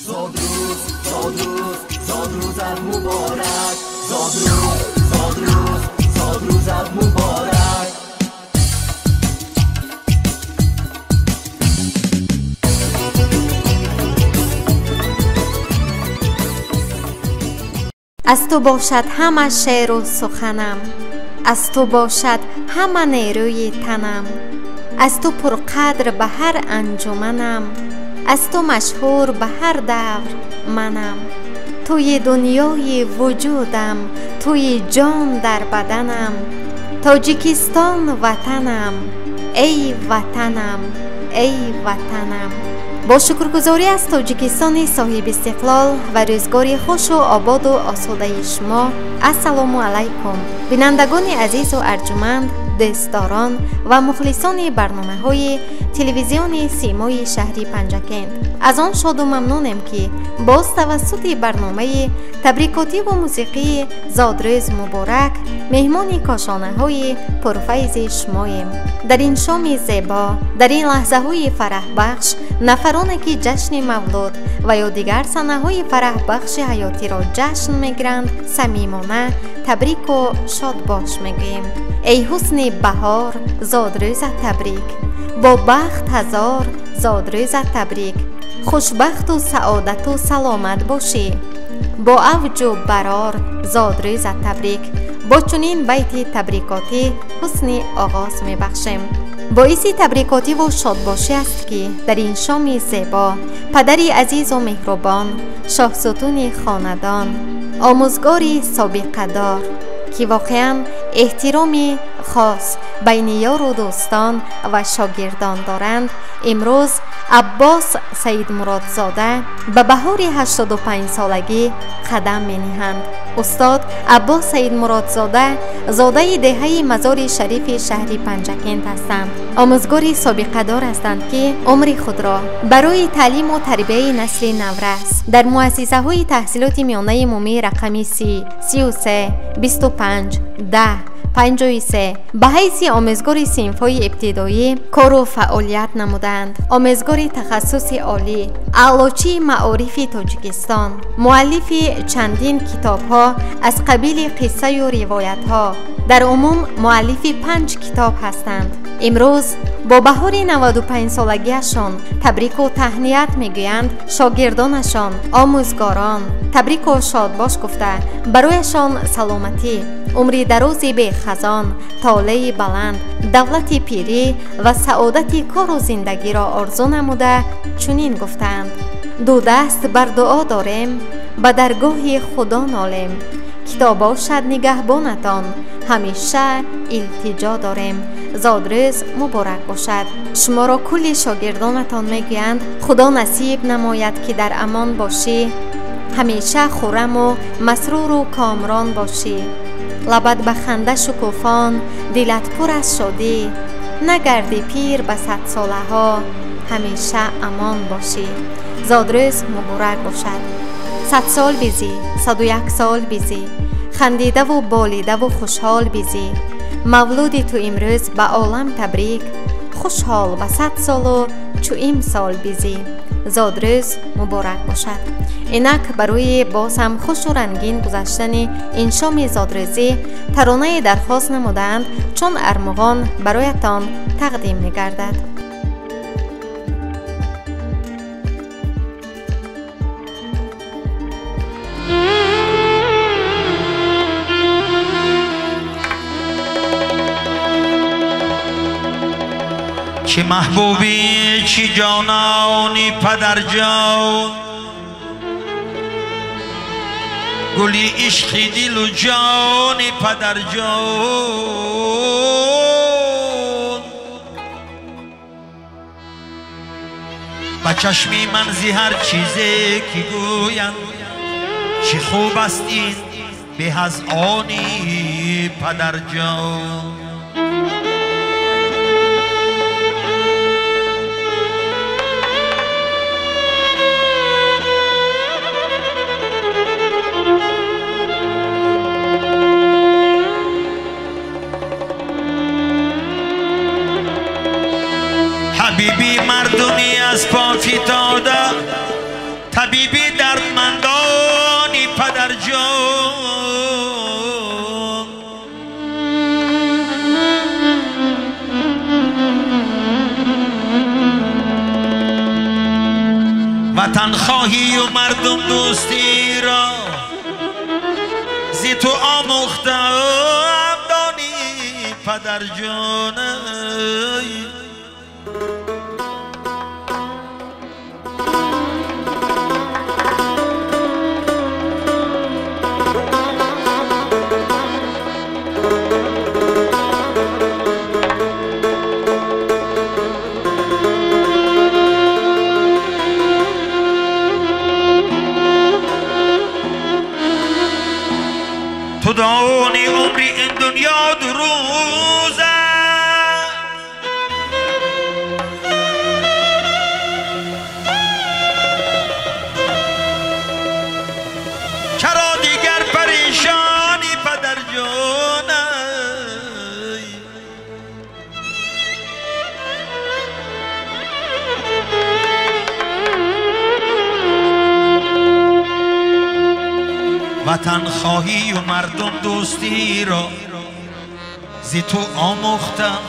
Зодрӯз, зодрӯз, зодрӯзат муборак. Зодрӯз, зодрӯз, зодрӯзат муборак. Аз ту бошад ҳама шеъру суханам, аз ту бошад ҳама нерӯи танам, аз ту пурқадр ба ҳар анҷуманам, аз ту машҳур ба ҳар давр манам. Туи дунёи вуҷудам, туи ҷон дар баданам, Тоҷикистон ватанам, эй ватанам, эй ватанам. Бо шукргузорӣ аз Тоҷикистони соҳибистиқлол ва рӯзгори хушу ободу осудаи шумо, ассалому алайкум, бинандагони азизу арҷуманд, дӯстдорон ва мухлисони барномаҳои телевизиони Симои шаҳри Панҷакент. Аз он шоду мамнунем, ки боз тавассути барномаи табрикотиву мусиқии «Зодрӯз муборак» меҳмони кошонаҳои пурфайзи шумоем. Дар ин шоми зебо, дар ин лаҳзаҳои фараҳбахш, нафароне ки ҷашни мавлуд ва ё дигар санаҳои фараҳбахши ҳаётиро ҷашн мегиранд, самимона табрику шодбош мегӯем. Эй ҳусни баҳор, зодрӯзат табрик, бо бахт ҳазор зодрӯзат табрик. Хушбахту саодату саломат бошӣ, бо авҷу барор зодрӯзат табрик. Бо чунин байти табрикотӣ ҳусни оғоз мебахшем. Боиси табрикотиву шодбошӣ аст, ки дар ин шоми зебо падари азизу меҳрубон, шоҳсутуни хонадон, омӯзгори собиқадор, ки воқеан эҳтироми хос байни ёру дӯстон ва шогирдон доранд, имрӯз Аббос Саидмуродзода ба баҳори 85-солагӣ қадам мениҳанд. Устод Аббос Саидмуродзода зодаи деҳаи Мазори Шарифи шаҳри Панҷакент ҳастанд. Омӯзгори собиқадор ҳастанд, ки умри худро барои таълиму тарбияи насли наврас дар муассисаҳои таҳсилоти миёнаи умумии рақами 30, 33, 25, 10, 53 ба ҳайси омӯзгори синфҳои ибтидоӣ кору фаъолият намуданд. Омӯзгори тахассуси олӣ, аълочии маорифи Тоҷикистон, муаллифи чандин китобҳо аз қабили қиссаю ривоятҳо, дар умум муаллифи панҷ китоб ҳастанд. Имрӯз бо баҳори 95-солагиашон табрику таҳният мегӯянд шогирдонашон, омӯзгорон. Табрику шодбош гуфта, барояшон саломатӣ, умри дарози бехазон, толеи баланд, давлати пирӣ ва саодати кору зиндагиро орзу намуда, чунин гуфтаанд: ду даст бар дуо дорем, ба даргоҳи Худо нолем, ки то бошад нигаҳбонатон, ҳамеша илтиҷо дорем. Зодрӯз муборак бошад. Шуморо кулли шогирдонатон мегӯянд: Худо насиб намояд, ки дар амон бошӣ, ҳамеша хурраму масруру комрон бошӣ, лабат ба ханда шукуфон, дилат пур аз шодӣ, нагарди пир ба садсолаҳо, ҳамеша амон бошӣ. Зодрӯз муборак бошад. 100 сол бизӣ, 101 сол бизӣ, хандидаву болидаву хушҳол бизӣ. Мавлуди ту имрӯз ба олам табрик, хушҳол ба 100 солу чу имсол бизӣ. Зодрӯз муборак бошад. Инак барои боз ҳам хушу рангин гузаштани ин шоми зодрӯзӣ таронае дархост намудаанд, чун армуғон бароятон тақдим мегардад. Чӣ маҳбубӣ, чӣ ҷонони падарҷон, гули ишқи дилу ҷони падарҷон. Ба чашми ман зи ҳар чизе ки гӯянд, чӣ хуб аст ин беҳ аз они падарҷон. Ҳабиби мардумӣ аз по фитода. Табиби дардмандони падарҷон. Ватанхоҳию мардумдӯстиро зи ту омӯхтам донӣ падарҷон. Ту донӣ умри ин дунё ду рӯз аст, чаро дигар парешонӣ падарҷон? Ватанхоҳию мардумдӯстиро зи ту омӯхтам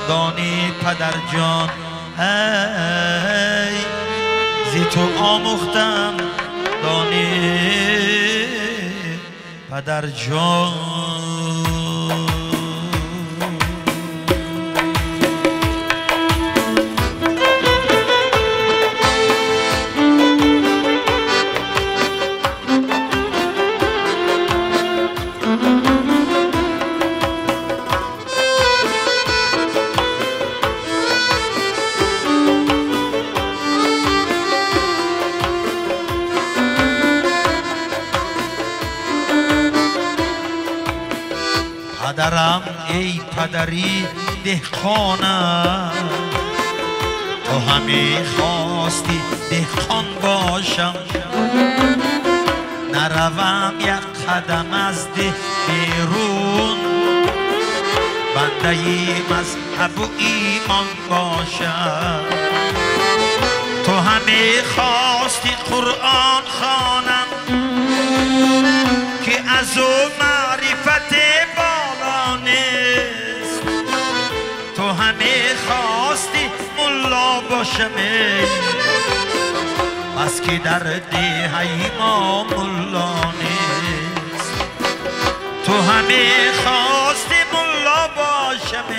донӣ падарҷон. Эй зи ту омӯхтам донӣ падарҷон. Падарам эй падари деҳқонам, ту ҳаме хости деҳқон бошам, наравам як қадам аз деҳ берун, бандаи мазҳабу имон бошам. Ту ҳаме хости Қуръон хонам, ки аз ӯ маърифат нест. Ту ҳаме хости мулло бошам, бас ки дар деҳаи мо мулло нест. Ту ҳаме хости мулло бошам,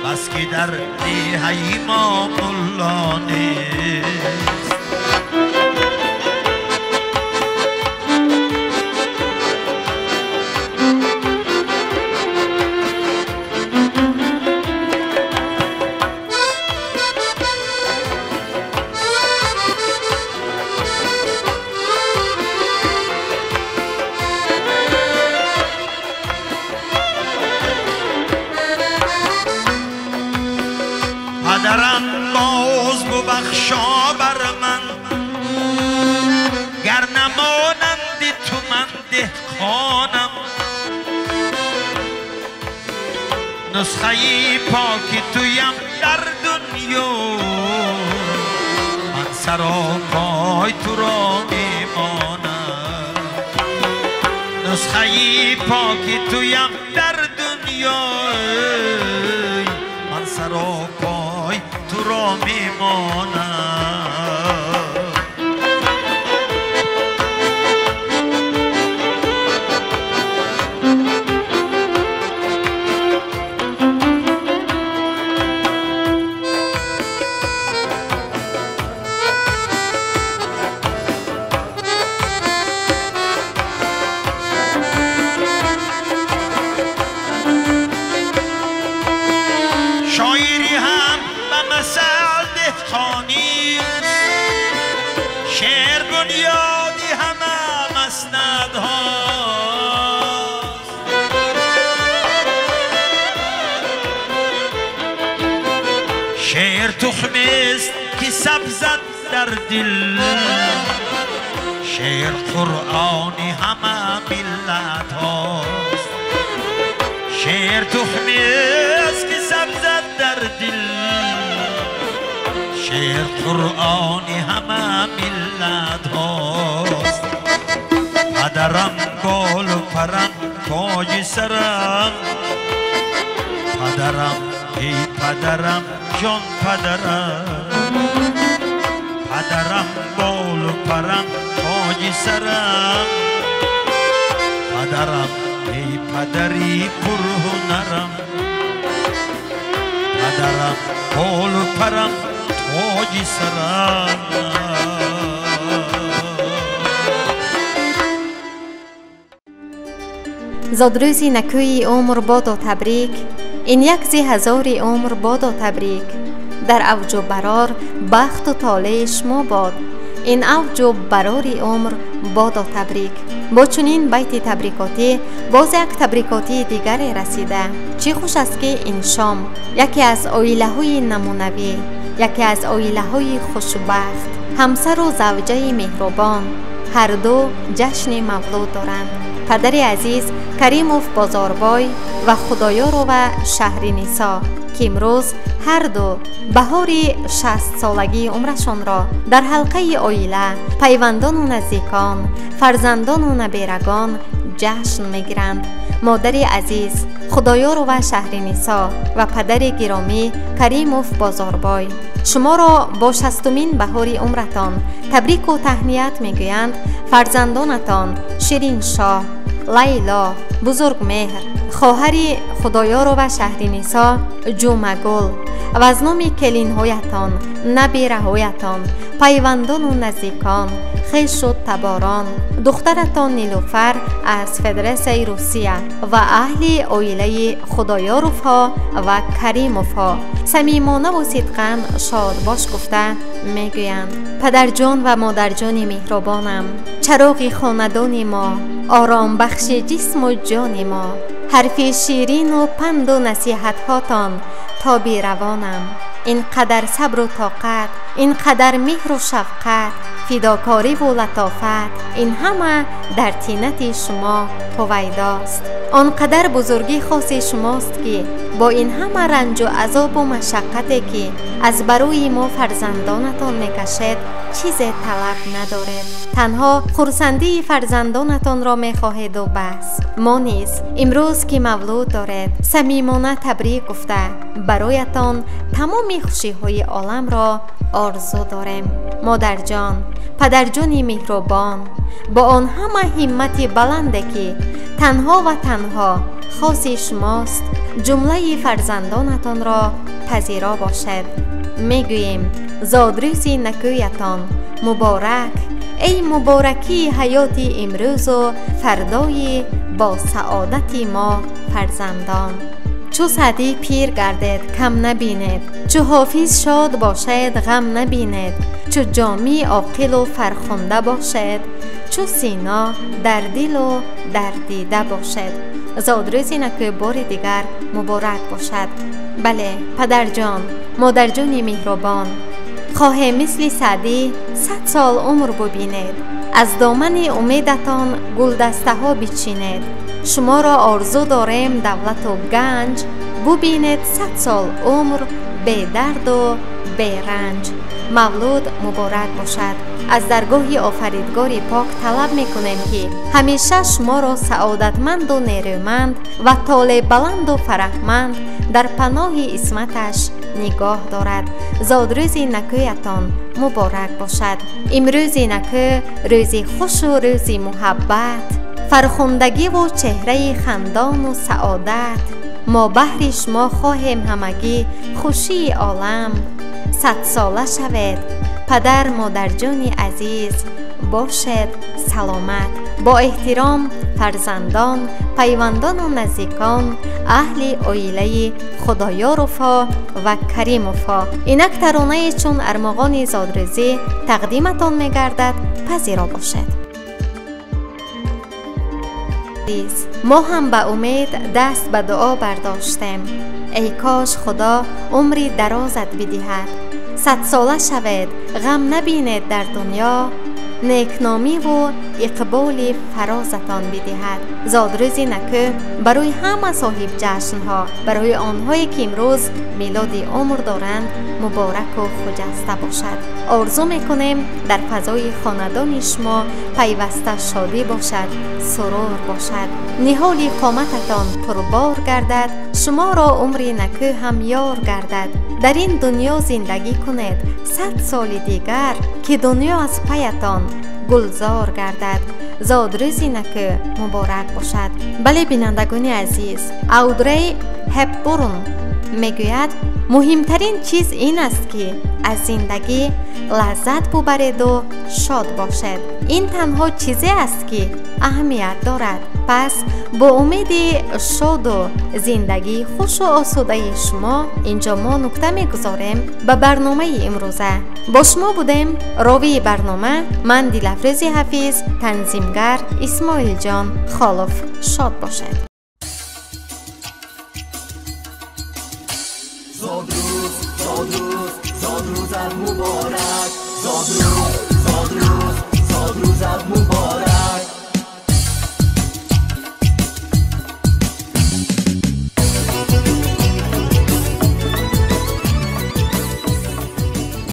бас ки дар деҳаи мо мулло нест. Падарам боз бубахшо бар ман, гар намонанди ту ман деҳқонам. Нусхаи поки туям дар дунё, ман саропой туро мемонам. Нусхаи поки туям дар дунё, ман саропой туро мемонам. Шоири ҳам ба масал деҳқонист, шеър бунёди ҳама маснадҳост. Шеър тухмест ки сабзад дар дил, шеър Қуръони ҳама миллатҳост. Шеър тухмест ки сабзад дар дил, Шеър Қуръони ҳама миллат ҳост. Падарам болу парам тоҷи сарам, падарам эй падарам ҷон падарам, падарам болу парам тоҷи сарам, падарам эй падари пурҳунарам, падарам болу парам тоҷи сарам. Зодрӯзи накӯи умр бодо табрик, ин як зи ҳазори умр бодо табрик. Дар авҷу барор бахту толеи шумо бод, ин авҷу барори умр бодо табрик. Бо чунин байти табрикотӣ боз як табрикотии дигаре расида. Чӣ хуш аст, ки ин шом яке аз оилаҳои намунавӣ, яке аз оилаҳои хушбахт, ҳамсару завҷаи меҳрубон, ҳарду ҷашни мавлуд доранд. Падари азиз Каримов Бозорбой ва Худоёрова Шаҳринисо, ки имрӯз ҳарду баҳори 60-солагии умрашонро дар ҳалқаи оила, пайвандону наздикон, фарзандону наберагон ҷашн мегиранд. Модари азиз Худоёрова Шаҳринисо ва падари гиромӣ Каримов Бозорбой шуморо бо 60-умин баҳори умратон табрику таҳният мегӯянд. Фарзандонатон Шириншоҳ, Лайло, Бузургмеҳр, хоҳари Худоёрова Шаҳринисо Ҷумагул ва аз номи келинҳоятон, набираҳоятон, пайвандону наздикон, хешу таборон, духтаратон Нилуфар аз Федератсияи Русия ва аҳли оилаи Худоёровҳо ва Каримовҳо самимонаву сидқан шодбош гуфта мегӯянд: падарҷон ва модарҷони меҳрубонам, чароғи хонадони мо, оромбахши ҷисму ҷони мо, ҳарфи ширину панду насиҳатҳотон тоби равонам. Ин қадар сабру тоқат, ин қадар меҳру шафқат, фидокориву латофат, ин ҳама дар тинати шумо ҳувайдост. Он қадар бузургӣ хоси шумост, ки бо ин ҳама ранҷу азобу машаққате, ки аз барои мо фарзандонатон мекашед, чизе талаб надоред. Танҳо хурсандии фарзандонатонро мехоҳеду бас. Мо низ имрӯз, ки мавлуд доред, самимона табрик гуфта бароятон тамоми хушиҳои оламро орзу дорем. Модарҷон, падарҷони меҳрубон, бо он ҳама ҳиммати баланде, ки танҳо ва танҳо хоси шумост, ҷумлаи фарзандонатонро пазиро бошед. Мегӯем: зодрӯзи накӯятон муборак, эй муборакии ҳаёти имрӯзу фардои бо саодати мо фарзандон. Чу Саъдӣ пир гардед, кам набинед, чу Ҳофиз шод бошед, ғам набинед, чу Ҷомӣ оқилу фархунда бошед, чу Сино дар дилу дар дида бошед. Зодрӯзи накӯ бори дигар муборак бошад. Бале, падарҷон, модарҷони меҳрубон, хоҳем мисли Саъдӣ 100 сол умр бубинед, аз домани умедатон гулдастаҳо бичинед. Шуморо орзу дорем давлату ганҷ, бубинед 100 сол умр бедарду беранҷ. Мавлуд муборак бошад. Аз даргоҳи офаридгори пок талаб мекунем, ки ҳамеша шуморо саодатманду нерӯманд ва толебаланду фараҳманд дар паноҳи исматаш нигоҳ дорад. Зодрӯзи накӯятон муборак бошад. Имрӯзи накӯ рӯзи хушу рӯзи муҳаббат, фархундагиву чеҳраи хандону саодат. Мо баҳри шумо хоҳем ҳамагӣ хушии олам. 100-сола шавед, падар модарҷони азиз, бошед саломат. Бо эҳтиром фарзандон, пайвандону наздикон, аҳли оилаи Худоёровҳо ва Каримовҳо. Инак таронае чун армуғони зодрӯзӣ тақдиматон мегардад, пазиро бошед. Мо ҳам ба умед даст ба дуо бардоштем. Эй кош Худо умри дарозат бидиҳад. 100-сола шавед, ғам набинед дар дунё, некномиву иқболи фарозатон бидиҳад. Зодрӯзи накӯ барои ҳама соҳибҷашнҳо, барои онҳое ки имрӯз милоди умр доранд, мубораку хуҷаста бошад. Орзу мекунем дар фазои хонадони шумо пайваста шодӣ бошад, сурур бошад, ниҳоли қомататон пурбор гардад, шуморо умри накӯ ҳам ёр гардад. Дар ин дунё зиндагӣ кунед 100 соли дигар, ки дунё аз пайатон гулзор гардад. Зодрӯзи накӯ муборак бошад. Бале, бинандагони азиз, Аудрей Ҳепбурн мегӯяд, муҳимтарин чиз ин аст, ки аз зиндагӣ лаззат бубареду шод бошед. Ин танҳо чизе аст, ки аҳамият дорад. Пас бо умеди шоду зиндагии хушу осудаи шумо инҷо мо нукта мегузорем ба барномаи имрӯза. Бо шумо будем ровии барнома ман Дилафрӯзи Ҳафиз, танзимгар Исмоилҷон Холов. Шод бошед. Зодрӯз, зодрӯз, зодрӯзат муборак. Зодрӯз, зодрӯз, зодрӯзат муборак.